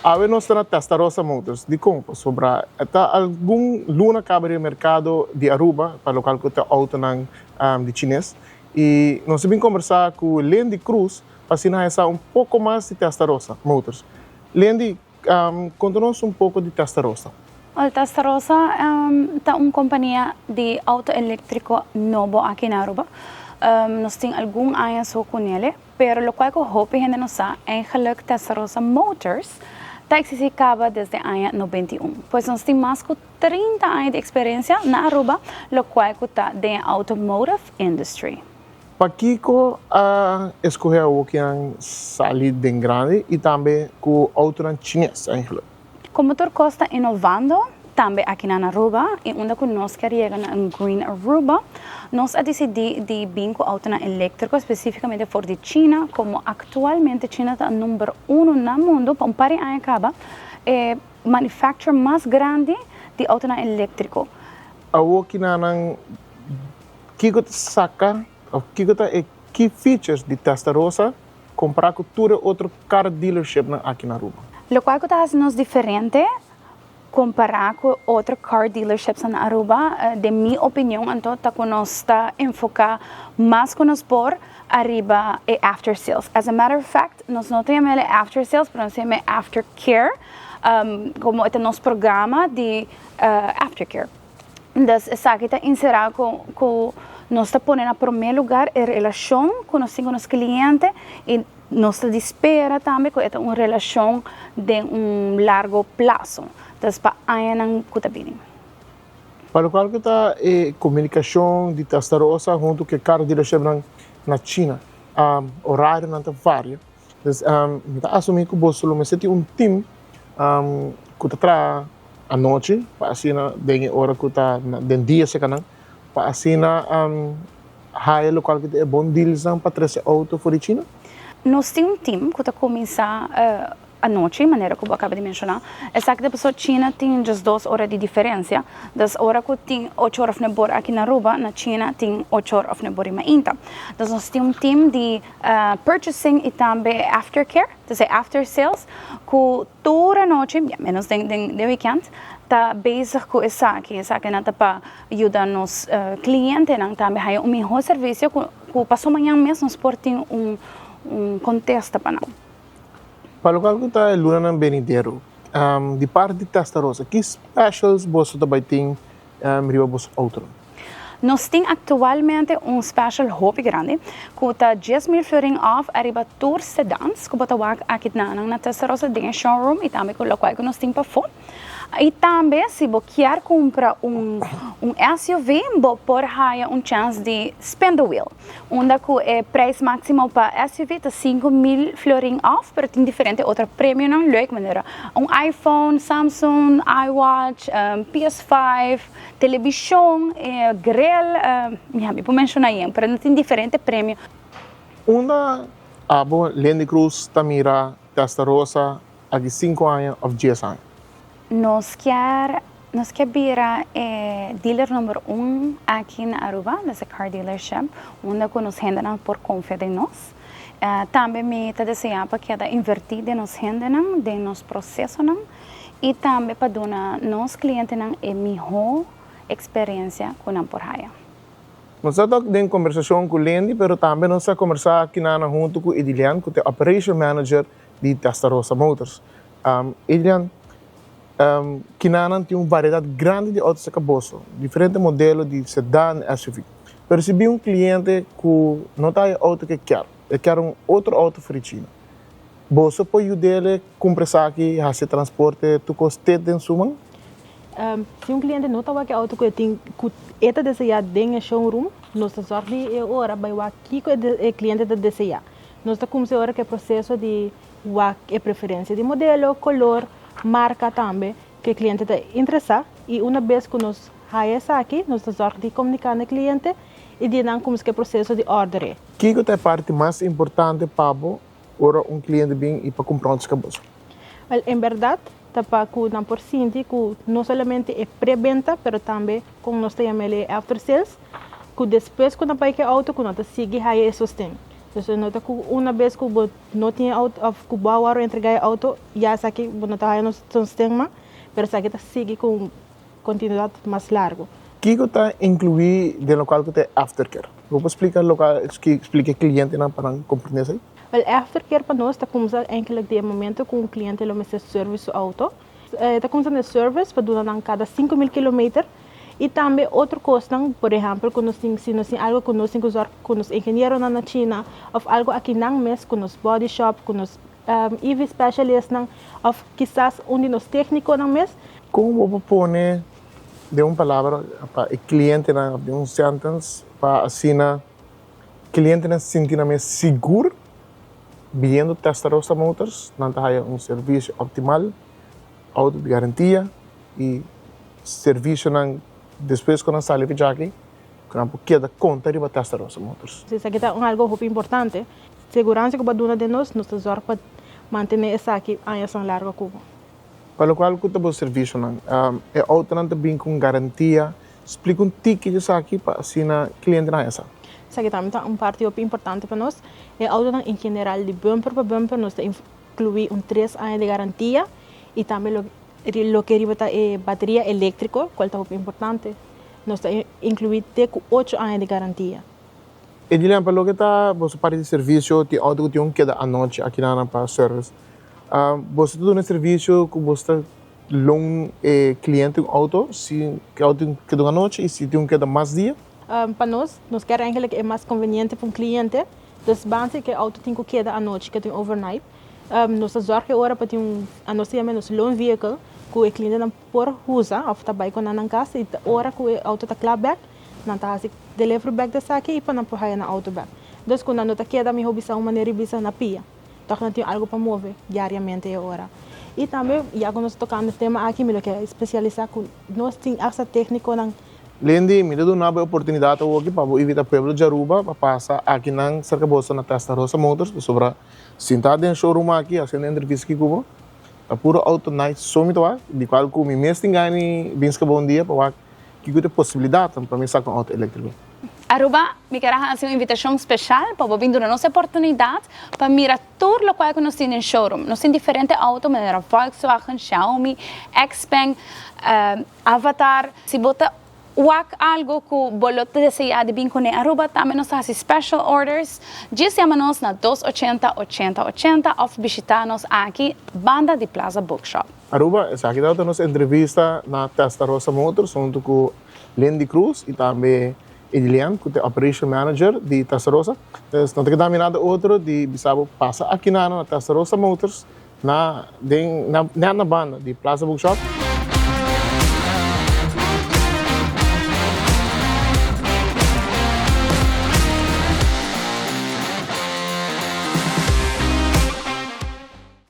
Awe nos ta na Testarossa Motors. Dikon? Pasobra ta algun luna kaba riba merkado di Aruba pa lokal ku ta outonan di chines. I nos a bin kombersá ku Lendy Cruz pa asina haña sa un poko mas di Testarossa Motors. Lendy, konta nos un poko di Testarossa. Wel, Testarossa ta un kompania di outo eléktriko nobo aki na Aruba. Nos tin algun aña so kunele. Pero locual cu hopi hende no sa, eigenlijk Testarossa Motors ta existi caba desde aña 91. Pues nos tin mas cu 30 aña di experiencia na Aruba locual cu ta den e automotive industry. Pakico a escoge awokinan sali den grandi y tambe cu autonan chines eigenlijk? Como tur cos ta innovando, tambe aki na Aruba y unda cu nos kier yega na un Green Aruba, nos a dicidi di bin cu autonan electrico specificamente for di China, como actualmente China ta number uno na mundo pa un par di aña caba e manufacturer mas grandi di autonan electrico. Awor kinanan kico ta saca of kico ta e key features di Testarossa Compara cu tur e otro car dealershipnan aki na Aruba. Locual cu ta haci nos diferente compara cu otro car dealerships na Aruba, den mi opinion anto, ta cu nos ta enfoca mas cu nos por ariba e after sales. As a matter of fact, nos no ta yama el e after sales, pero nos ta yama e after care, como e ta nos programa di after care. Dus esaki ta enserá ku nos ta pone na promé lugar e relashon ku nos tin ku nos kliente i nos ta di spera tambe ku e ta un relashon den un largo plaso, dus pa añanan ku ta bini. Pa lokual ku ta e komunikashon di Testarossa huntu ku e car dealershipnan na China, orarionan ta varia. Dus mi ta asumí ku boso lo mester tin un tim ku ta traha anochi pa asina den e ora ku ta den dia seka nan pa asina haya lokual ku ta e bon dealsnan pa trese outo for di China? Nos tin un tim ku ta kuminsá anochi, manera ku bo a kaba di menshoná. Esaki ta pasobra China tin 12 ora di diferensia. Dus ora ku tin ocho ora òf nebor aki na Aruba, na China tin 8 or òf nebor i mainta. Dus nos tin un tim di purchasing i tambe aftercare, dus e after sales, ku tur anochi, ya menos den den den weekend, ta bezig ku esaki. Esakinan ta pa yuda nos klientenan tambe haña un mihó servisio ku ku paso mañan mes nos por tin un un kontesta pa nan. Pa lokual ku ta e lunanan benidero, di parti di Testarossa, ki specials boso ta bai tin riba boso outonan? Nos tin aktualmente un special hopi grandi ku ta 10,000 florin off ariba tur sedans ku bo ta wak aki nan na Testarossa den e showroom i tambe ku lokual ku nos tin pafó. I tambe si bo kier kumpra un un SUV bo por haya un chèns di spin the wheel unda ku e prijs máksimo pa SUV ta 5000 florin off pero tin diferente otro premionan leuk manera un iPhone, Samsung, iWatch, PS5, telebishon, grill, mi por menshoná yen pero nan tin diferente premio. Unda abo Lendy Cruz ta mira Testarossa aki 5 aña of 10 aña? Nos kier bira e dealer number 1 aki na Aruba, dus e car dealership, unda ku nos hendenan por konfia den nos. Tambe mi ta deseá pa keda invertí den nos hendenan, den nos prosesonan i tambe pa duna nos klientenan e mihó eksperensia ku nan por haya. Nos ta den kombersashon ku Lendy, pero tambe nos ta kombersá akinan huntu ku Edilian, ku ta e operation manager di Testarossa Motors. Edilian, kinanan tin un variedat grandi di outo serka boso, diferente modelo di sedan, SUV. Pero si bin un kliente ku no ta e outo ku e kier, e kier un otro outo for di China, boso por yud'é kumpra esaki, hasi transporte tur kos te den su man? Si un kliente no ta wak e outo ku e tin ku e ta deseá den e showroom, nos ta sòrg di e ora bai wak kiko e kliente ta deseá. Nos ta kumsa e ora ku e proseso di wak e preferensia di modelo, kolor, marka tambe ku e kliente ta interesá i una bes ku nos haya esaki nos ta sòrg di komuniká na e kliente i di nan kumsa ku e proseso di òrder'é. Kiko ta e parti mas importante pa bo ora un kliente bin i pa kumpra un outo boso? Wèl, en bèrdat ta pa ku nan por sinti ku no solamente e pre-benta pero tambe kon nos ta yama el e after sales, ku despues ku nan bai ku e outo ku nan ta sigui haya e sosten. Dus no ta ku una bes ku bo no tin e auto of ku bo a wòrdu entregá e auto ya esaki bo no ta haña nos sosten mas, pero esaki ta sigui ku un kontinuidat mas largu. Kiko ta inkluí den lokual ku ta e aftercare? Bo por splika lokual splika e klientenan pa nan komprendé esei? Wèl, aftercare pa nos ta kumsa enkele di e momento ku un kliente lo mester service su auto. E ta kumsa na e service pa duna nan kada 5000 kilometer i tambe otro kosnan, por ehèmpel ku nos tin si nos tin algu ku nos tin ku zòrg ku nos ingenieronan na China òf algu aki nan mes ku nos body shop, ku nos EV specialistnan òf kisas un di nos téknikonan mes. Kon bo por pone den un palabra pa e klientenan òf den un sèntens pa asina klientenan sinti nan mes sigur biniendo Testarossa Motors nan ta haya un servisio optimal, auto di garantia i servisionan despues ku nan sali pa djaki ku nan por keda konta riba Testarossa Motors. Esaki ta un algo hopi importante. Seguransa ku bo a duna den nos, nos ta zòrg pa mantené esaki añasan largo ku bo. Pa lokual ku ta bo servisionan, e outonan ta bin ku un garantia. Splika un tiki di esaki pa asina klientenan haña sa. Esaki tambe ta un parti hopi importante pa nos. E outonan en general di bumper pa bumper nos ta inkluí un tres aña di garantia i tambe loke riba ta e bateria eléktriko kual ta hopi importante nos ta inkluí te ku ocho aña di garantia. Edilian, pa loke ta boso parti di servisio tin outo ku tin un keda anochi akinanan pa service. Boso ta duna servisio ku boso ta loan e kliente un outo si e outo tin keda un anochi i si tin un keda mas dia? Pa nos, nos kier eigenlijk e mas conveniente pa un cliente. Dus base cu e auto tin cu keda anochi, cu tin overnight, nos ta zorg e ora pa tin un, nos ta yama nos loan vehicle, cu e clientenan por usa of ta bay cu nan nan cas y ora cu e auto ta cla bek, nan ta haci delivery bek di esaki y pa nan por haya nan auto bek. Dus cu nan no ta keda miho bisa un manera y bisa na pia. Toch nan tin algo pa move diariamente e ora. Y tambe ya cu nos ta tocando e tema aki mi lo ke specialisa cu nos tin hasta tecniconan. Lindy, mi ta duna bo e oportunidat awoki pa bo invita pueblo di Aruba pa pasa akinan serka boso na Testarossa Motors pasobra sinta den showroom aki hasiendo entrevista aki ku bo ta puro auto nice so mi ta wak di kual ku mi mes tin gana di bin skaba un dia pa wak kiko ta e posibilidatnan pa mi saka un auto eléktriko. Aruba, mi kier a hasi un invitashon speshal pa bo bin duna nos e oportunidat pa mira tur lokual ku nos tin den showroom. Nos tin diferente auto manera Volkswagen, Xiaomi, Xpeng, Avatar. Si bo ta wak algo ku bo lo ta deseá di bin kuné Aruba, tambe nos ta hasi special orders. Djis yama nos na dos ochenta ochenta ochenta òf bishitá nos aki banda di Plaza Bookshop. Aruba, esaki tabata nos entrevista na Testarossa Motors huntu ku Lindy Cruz y tambe Edilian cu ta e Operation Manager di Testarossa. Entonces no ta keda mi nada otro di bisa bo pasa aki nana na Testarossa Motors na den na net na banda di Plaza Bookshop.